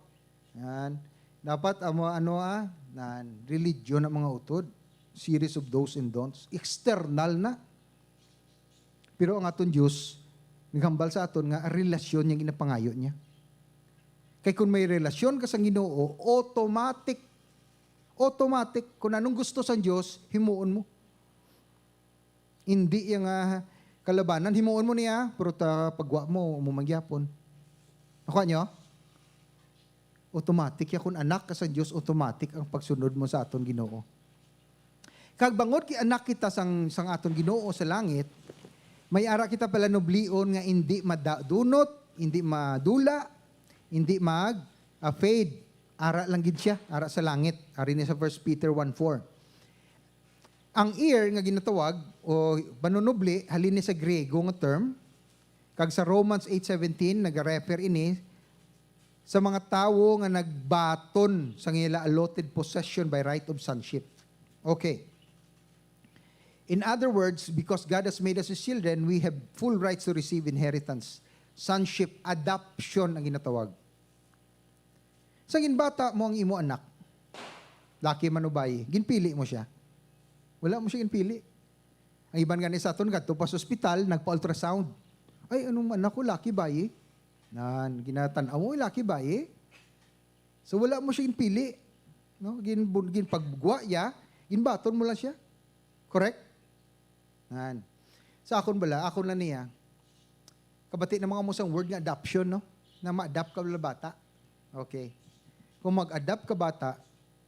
Yan. Dapat amo ano, ah, nan religion ang mga utod. Series of do's and don'ts. External na. Pero ang aton Dios, naghambal sa aton nga ang relasyon niya ginapangayo niya. Kay kung may relasyon ka sa Ginoo, automatic, automatic, kung anong gusto sang Dios, himuon mo. Hindi iya nga kalabanan, himuon mo niya, pero ta pagwa mo, mo mangyapon. Nakuha niyo? Automatic ya, kung anak ka sa Dios, automatic ang pagsunod mo sa aton Ginoo. Kag bangod kay anak kita sang, sang aton Ginoo sa langit, may ara kita palanublion nga hindi madadunot, hindi madula, hindi mag, ah, fade. Ara lang gid siya, ara sa langit. Ari ni sa First Peter one four. Ang heir nga ginatawag o manunubli halin ni sa Griego nga term, kag sa Romans eight seventeen nagarefer ini sa mga tawo nga nagbaton sa ila allotted possession by right of sonship. Okay. In other words, because God has made us His children, we have full rights to receive inheritance. Sonship, adoption ang ginatawag. Sa ginbata mo ang imo anak, laki man o bayi, ginpili mo siya? Wala mo siya ginpili. Ang iban gani sa aton, kadto pa sa ospital, nagpa-ultrasound. Ay, anong anak ko, laki, bayi? Nan, ginatan-aw mo, laki, bayi? So, wala mo siya ginpili. No? Gin-, ginpagwa iya, ginbaton mo lang siya. Correct? Nan. Sa akon bala, akon lang niya. Kabati na mga mo sang word nga adoption, no? Na ma-adopt ka bala bata. Okay. Kung mag-adopt ka bata,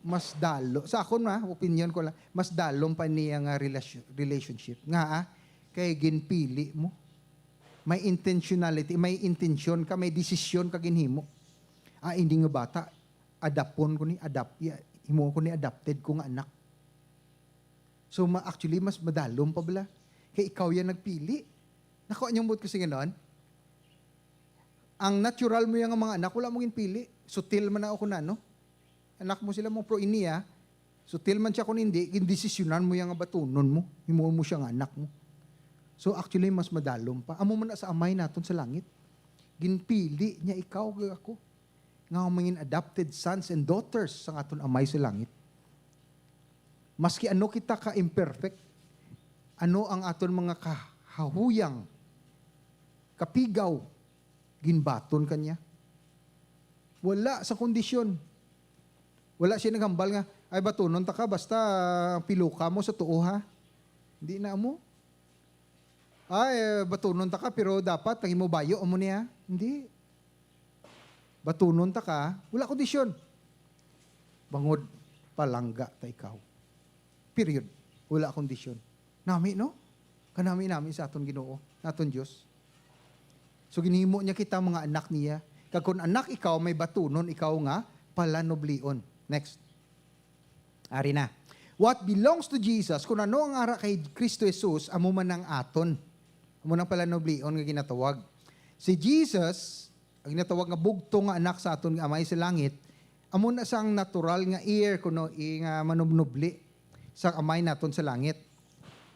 mas dalo. Sa akon, ha, opinion ko lang, mas dalom pa niya nga relasyo-, relationship. Nga, ah, kay ginpili mo. May intentionality, may intensyon ka, may desisyon ka ginhimo. Ah, hindi nga bata, adapon ko ni, adapt, ya, himuon ko ni adopted ko nga anak. So, ma-, actually, mas madalom pa bala. Kay ikaw yan nagpili. Nakuha niyo ang buot ko sing ganon? Ang natural mo yan nga mga anak, wala mo ginpili. Sutil man na ako na, no? Anak mo sila mo, pero ini, ah, sutil man siya kung hindi, gindesisyonan mo yan nga batunon mo. Himuon mo siya nga anak mo. So, actually, mas madalom pa. Amo man na sa Amay naton sa langit. Ginpili niya ikaw kag ako nga mangin adopted sons and daughters sang aton Amay sa langit. Maski ano kita ka imperfect, ano ang aton mga kahahuyang, kapigaw, ginbaton ka niya. Wala sa kondisyon. Wala siya naghambal nga, "Ay, batunon ta ka, basta piluka mo sa tuo, ha?" Hindi na mo. "Ay, batunon ta ka, pero dapat ang imo bayo amo niya." Hindi. Batunon ta ka, wala kondisyon. Bangod palangga ta ikaw. Period. Wala kondisyon. Nami, no? Kanami-nami sa aton Ginoo, naton Dios. So, ginhimo niya kita mga anak niya. Kag kun anak ikaw, may batunon ikaw nga palanublion. Next. Ari na. What belongs to Jesus, kung ano ang ara kay Kristo Jesus, amo man ang aton. Amo nang palanublion nga ginatawag. Si Jesus, ang ginatawag nga bugtong nga anak sa aton nga Amay sa langit, amo na sang natural nga heir kuno i-, nga manubnubli sa Amay naton sa langit.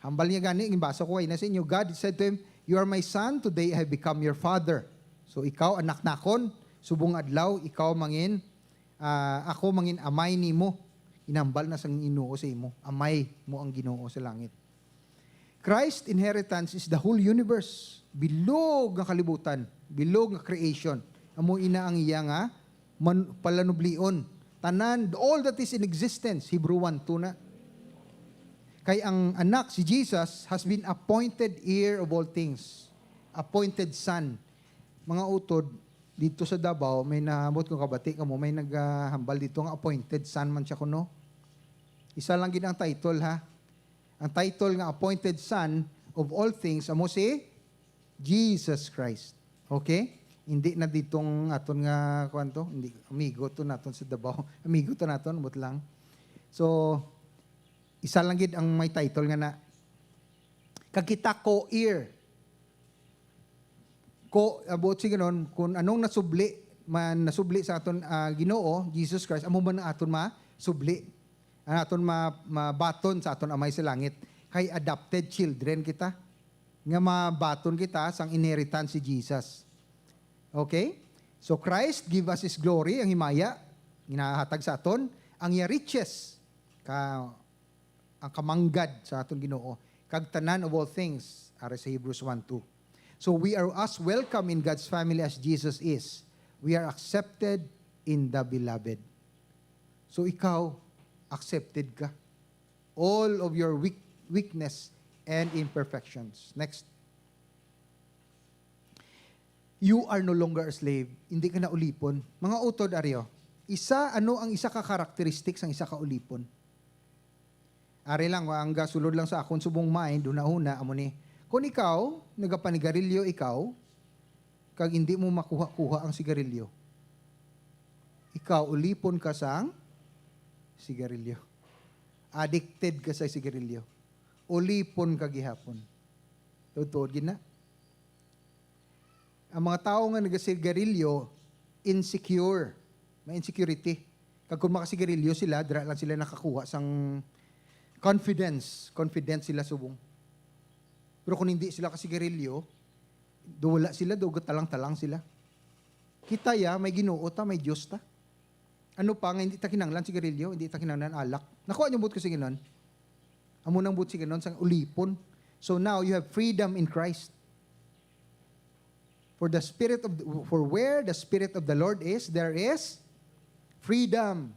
Hambal niya gani, ginbasa ko kaina sa inyo, "God said to him, 'You are my son, today I have become your father.'" So, ikaw, anak nakon, subong adlaw, ikaw mangin, ah, ako mangin amay nimo. Inambal na sang Ginoo sa imo, amay mo ang Ginoo sa langit. Christ inheritance is the whole universe. Bilog nga kalibutan, bilog nga creation. Amo ina ang iya nga man, palanublion. Tanan, all that is in existence, Hebrew one two na. Kay ang Anak, si Jesus, has been appointed heir of all things. Appointed son. Mga utod, dito sa Davao, may naabot ko, kabati kamo, may naghambal dito nga appointed son man siya kuno. Isa lang gid ang title, ha. Ang title nga appointed son of all things amo si Jesus Christ. Okay? Hindi na ditong aton nga, kuwan to, hindi, amigo to naton sa Davao. Amigo to naton, but lang. So, isa lang gid ang may title nga na. Kag kita co-heir. Ko, ah, buot silingon, kung anong nasubli man, nasubli sa aton, ah, Ginoo, Jesus Christ, amo man ang aton masubli. Ang aton ma-, mabaton sa aton Amay sa Langit. Kay adopted children kita. Nga mabaton kita sang inheritance si Jesus. Okay? So Christ give us His glory, ang himaya, ginahatag sa aton, ang iya riches, ka, ang kamanggad sa aton Ginoo, kag tanan of all things, ari sa Hebrews one two. So we are as welcome in God's family as Jesus is. We are accepted in the beloved. So ikaw, accepted ka. All of your weak-, weakness and imperfections. Next. You are no longer a slave. Hindi ka na ulipon. Mga utod, ari, oh. Isa, ano ang isa ka characteristic sang isa ka ulipon? Ari lang, ang gasulod lang sa akon subong mind, hunahuna, amo ni. Kung ikaw, nagapanigarilyo ikaw, kag hindi mo makuha-kuha ang sigarilyo, ikaw, ulipon ka sang sigarilyo. Addicted ka sa sigarilyo. Ulipon ka gihapon. Tuod-tuod gid na. Ang mga tawo nga nagasigarilyo, insecure. May insecurity. Kag kung makasigarilyo sila, dira lang sila nakakuha sang confidence. Confident sila subong. Pero kung hindi sila kasigarilyo, do wala sila, do talang-talang sila. Kita ya, may Ginoo ta, may Dios ta. Ano pa nga hindi ta kinahanglan sigarilyo, hindi ta kinahanglan alak? Nakuha niyo buot ko sa ginon? Amo nang buot sa ginon sang ulipon. So now you have freedom in Christ. For the spirit of the, for where the spirit of the Lord is, there is freedom.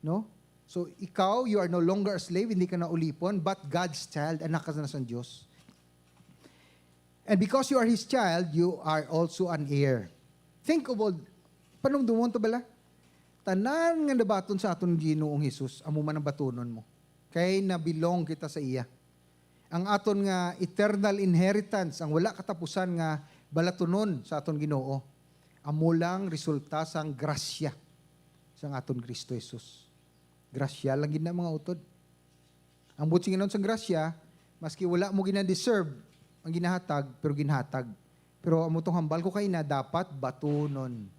No? So ikaw, you are no longer a slave, hindi ka na ulipon, but God's child, anak ka na sa Dios. And because you are His child, you are also an heir. Think of all, panumdumon to bala? Tanan nga nabaton sa aton Ginoong Jesus, amo man ang batunon mo. Kay nabilong kita sa iya. Ang aton nga eternal inheritance, ang wala katapusan nga balatunon sa aton Ginoo, amo lang resulta sang grasya sang aton Kristo Jesus. Grasya lang gid na, mga utod. Ang buot silingon sang grasya, maski wala mo gina-deserve ang ginahatag, pero ginhatag. Pero amo tong hambal ko kaina, dapat batunon.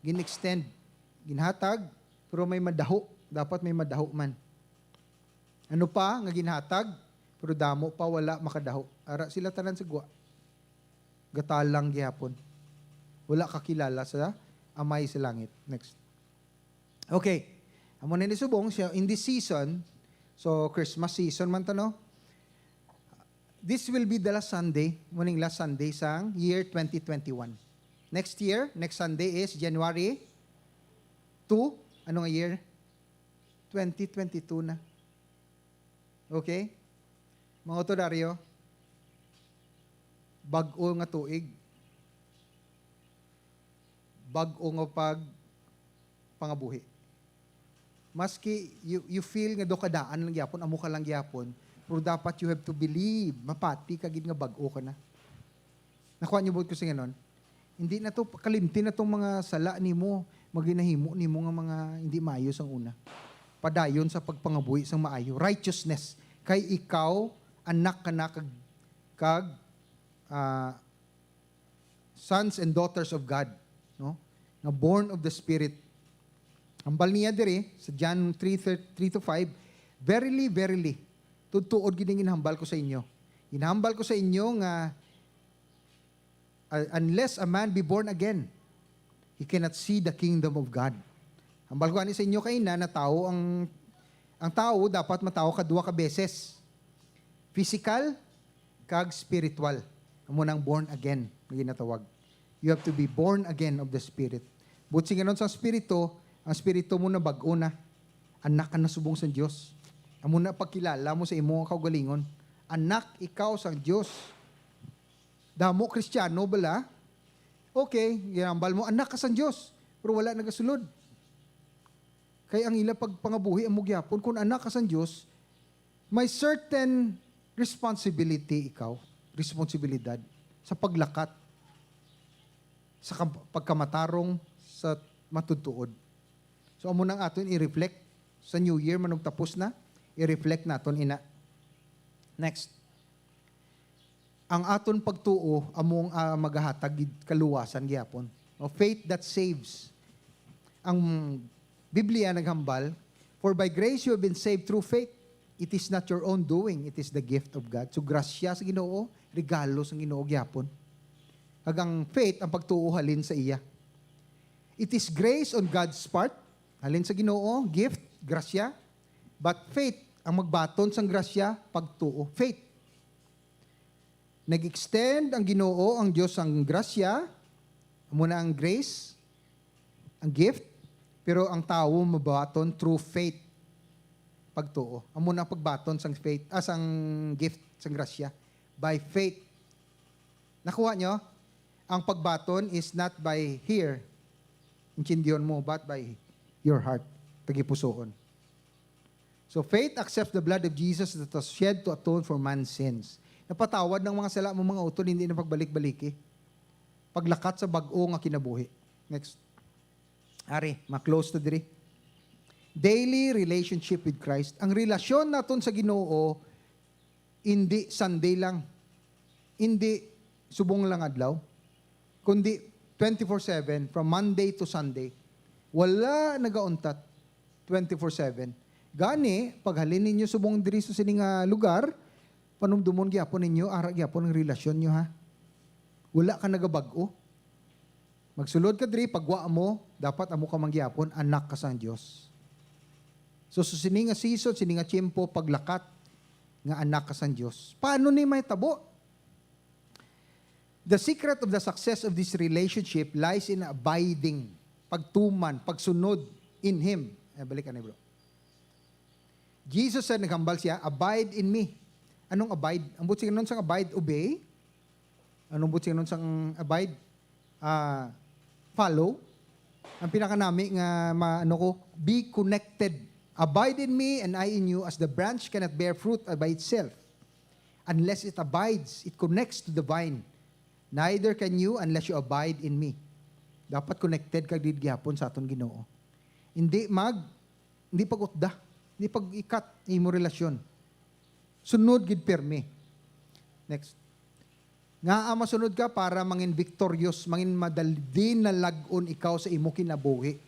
Gin-extend, ginhatag, pero may madaho. Dapat may madaho man. Ano pa nga ginhatag, pero damo pa wala makadaho. Ara sila tanan sa gwa. Gatalang gihapon. Wala kakilala sa Amay sa langit. Next. Okay. Amo na ni subong siya in this season. So, Christmas season man to, no? This will be the last Sunday. Muning last Sunday sang year twenty twenty-one. Next year, next Sunday is January two. Ano nga year? Twenty twenty-two na. Okay? Mga utod, ari, oh. Bag-o nga tuig. Bag-o nga pag pangabuhi. Maski you, you feel nga do kadaan lang gyapon, amo ka lang gyapon, pero dapat you have to believe, mapati ka gid nga bag-o ka na. Nakuha niyo buot ko sa ganon? Hindi na to, kalimti na tong mga sala nimo, mga ginahimo nimo nga mga hindi maayo sang una. Padayon sa pagpangabuhi sang maayo, righteousness. Kay ikaw, anak ka na kag, kag, ah, sons and daughters of God, no? Nga born of the Spirit. Hambal niya diri sa John three, three to five, "Verily, verily, tuod-tuod gid ang ginhambal ko sa inyo. Ginhambal ko sa inyo nga, uh, unless a man be born again, he cannot see the kingdom of God." Hambal ko ani sa inyo kaina na tawo ang, ang tawo dapat matawo ka duha ka beses. Physical kag spiritual. Amo nang born again nga ginatawag. You have to be born again of the Spirit. Buot silingon sang Espiritu, ang espiritu mo nabag-o na. Anak ka na subong sang Dios. Amo na pagkilala mo sa imo nga kaugalingon. Anak ikaw sang Dios. Damo Kristiyano bala? Okay, ginambal mo, anak ka sang Dios. Pero wala nagasulod. Kay ang ila pagpangabuhi amo gyapon, kung anak ka sang Dios, may certain responsibility ikaw, responsibilidad sa paglakat, sa kam-, pagkamatarong sa matutuod. So, amo nang aton i-reflect sa New Year, manugtapos na, i-reflect naton ina. Next. Ang aton pagtuo amo ang, ah, magahatag gid kaluwasan gihapon. O, faith that saves. Ang Biblia naghambal, "For by grace you have been saved through faith. It is not your own doing, it is the gift of God." So, grasya sa Ginoo, regalo sa Ginoo gihapon. Kag ang faith, ang pagtuo halin sa iya. It is grace on God's part, halin sa Ginoo, gift, grasya. But faith, ang magbaton sang grasya, pagtuo. Faith. Nag-extend ang Ginoo, ang Dios, ang grasya, amo na ang grace, ang gift, pero ang tawo mabaton through faith, pagtuo. Amo na ang pagbaton sang faith, ah, sang gift, sang grasya, by faith. Nakuha nyo? Ang pagbaton is not by hear, intindiyon mo, but by your heart, tagipusoon. So, faith accepts the blood of Jesus that was shed to atone for man's sins. Napatawad ng mga sala mo, mga utod, hindi na pagbalik-baliki. Paglakat sa bag-o nga kinabuhi. Next. Ari, ma-close to diri. Daily relationship with Christ. Ang relasyon naton sa Ginoo, hindi Sunday lang. Hindi subong lang adlaw. Kundi twenty-four seven, from Monday to Sunday. Wala nagauntat. Twenty-four seven. Gani, paghalin ninyo subong diri sa sini nga lugar, panumdumon gyapon ninyo, ara gyapon ang relasyon nyo, ha? Wala ka nagabag-o. Magsulod ka diri, pagwa mo, dapat amo ka man gyapon, anak ka sang Dios. So, sa sini nga season, sini nga tiyempo, paglakat nga anak ka sang Dios. Paano ni mahitabo? The secret of the success of this relationship lies in abiding, pagtuman, pagsunod in Him. Eh, balik ani, bro. Jesus said, naghambal siya, "Abide in me." Anong abide? Ang buot silingon sang abide, obey. Anong buot silingon sang abide? Ah, follow. Ang pinakanami nga ma-, ano ko, be connected. "Abide in me and I in you, as the branch cannot bear fruit by itself, unless it abides, it connects to the vine. Neither can you unless you abide in me." Dapat connected ka gid gihapon sa aton Ginoo. Hindi mag, hindi pag-utda, hindi pag-ikat imo relasyon. Sunod gid pirmi. Next. Ngaa masunod ka? Para mangin victorious, mangin madal-, dinalag-on ikaw sa imo kinabuhi.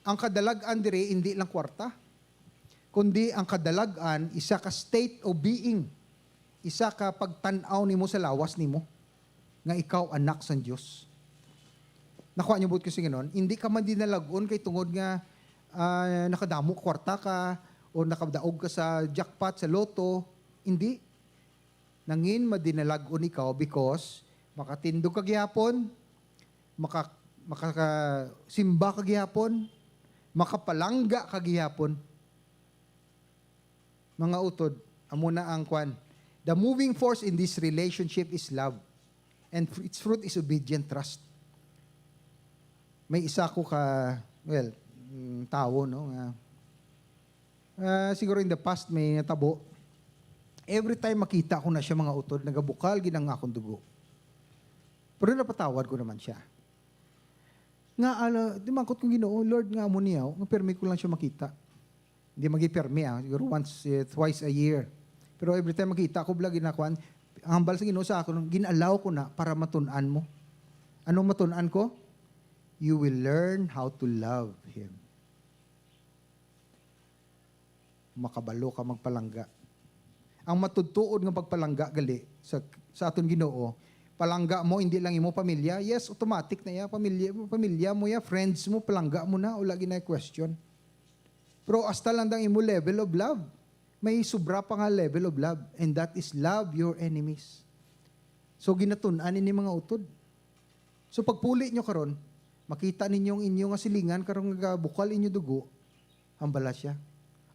Ang kadalag-an diri, hindi lang kwarta, kundi ang kadalag-an, isa ka state of being, isa ka pagtan-aw nimo sa lawas nimo, nga ikaw anak sang Dios. Nakuha niyo buot ko silingon? Hindi ka man dinalag-on kay tungod nga, ah, nakadamo kwarta ka o nakadaog ka sa jackpot, sa lotto. Hindi. Nangin madinalag-on ikaw because makatindog ka gihapon, maka-, makakasimba ka gihapon, makapalangga ka gihapon. Mga utod, amo na ang kwan. The moving force in this relationship is love, and fr-, its fruit is obedient trust. May isa ko ka, well, mm, tawo, no, nga, ah, siguro in the past may natabo. Every time makita ko na siya, mga utod, nagabukal gid ang akong dugo. Pero napatawad ko naman siya. Nga, ala, di mangkot kong Ginoo, "Lord, nga amo niya, oh, nga pirmi ko lang siya makita." Hindi magipirmi, ah, siguro once, eh, twice a year. Pero every time makita ko, bala, ginakuan, ang hambal sa Ginoo sa akon, gin-allow ko na para matun-an mo. Anong matun-an ko? You will learn how to love Him. Makabalo ka magpalangga. Ang matutuod nga pagpalangga gali sa, sa aton Ginoo, palangga mo hindi lang imo pamilya. Yes, automatic na ya, pamilya, pamilya mo ya, friends mo, palangga mo na, wala gid na question. Pero hasta lang ang imo level of love, may sobra pa nga level of love, and that is love your enemies. So, ginatun-an ini, mga utod. So, pagpuli nyo karon, Makita ninyo ang inyo nga silingan karong nagabukal inyo dugo, hambala siya,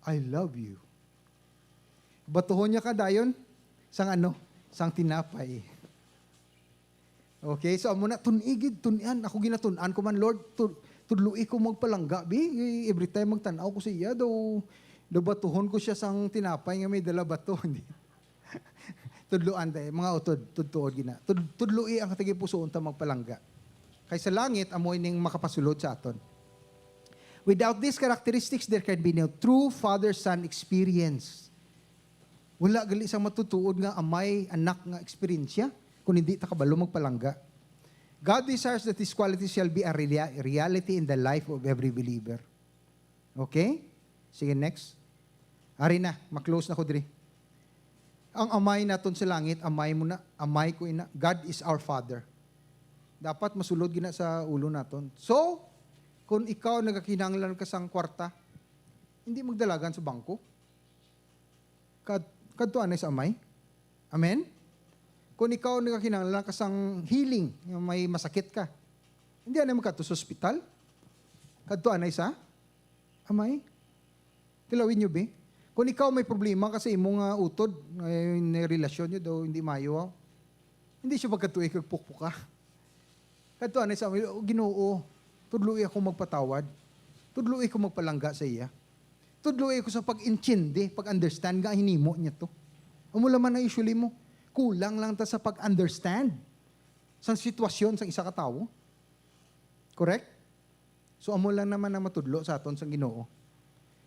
"I love you." Batuhon niya ka dayon sang ano? Sang tinapay. Okay, so amo na, tun-i gid, tun-an. Ako ginatun-an ko man, "Lord, tu-, tudloi ko magpalangga, bi. Every time magtan-aw ko sa iya, daw, daw batuhon ko siya sang tinapay nga may dala bato." Hindi. Tudloan tayo, mga utod, tudtuod gina. Tud-, tudloi ang tagipusoon ta magpalangga. Kay sa langit, amo ning makapasulod sa aton. Without these characteristics, there can be no true father-son experience. Wala gali sang matutuod nga amay, anak nga eksperyensya kung hindi ta kabalo magpalangga. God desires that these qualities shall be a relia-, reality in the life of every believer. Okay? Sige, next. Ari na, ma-close na ko diri. Ang amay naton sa langit, amay mo na, amay ko ina. God is our Father. Dapat masulod gina sa ulo naton. So, kung ikaw nagakinahanglan ka sang kwarta, hindi magdalagan sa bangko. Kad kadto anay sa amay. Amen? Kung ikaw nagakinahanglan ka sang healing, nga may masakit ka, hindi anay magkadto sa ospital. Kadto anay sa amay. Tilawin niyo, bi. Kung ikaw may problema ka sa imo nga utod, ay, na relasyon niyo daw hindi maayo, hindi siya magkadto kag pukpuka. Kadto anay sa amay, "O Ginoo, tudloi ako magpatawad. Tudloi ko magpalangga sa iya. Tudloi ko sa pag-intindi, pag-understand nga hinimo niya to." Amo lang man ang usually mo. Kulang lang ta sa pag-understand sa sitwasyon sang isa ka tawo. Correct? So, amo lang naman ang matudlo sa aton sang Ginoo.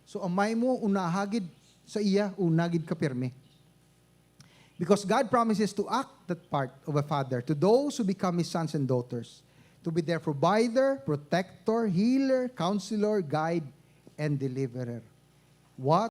So, amay mo, unaha gid sa iya, una gid ka pirmi. Because God promises to act that part of a father to those who become his sons and daughters, to be their provider, protector, healer, counselor, guide, and deliverer. What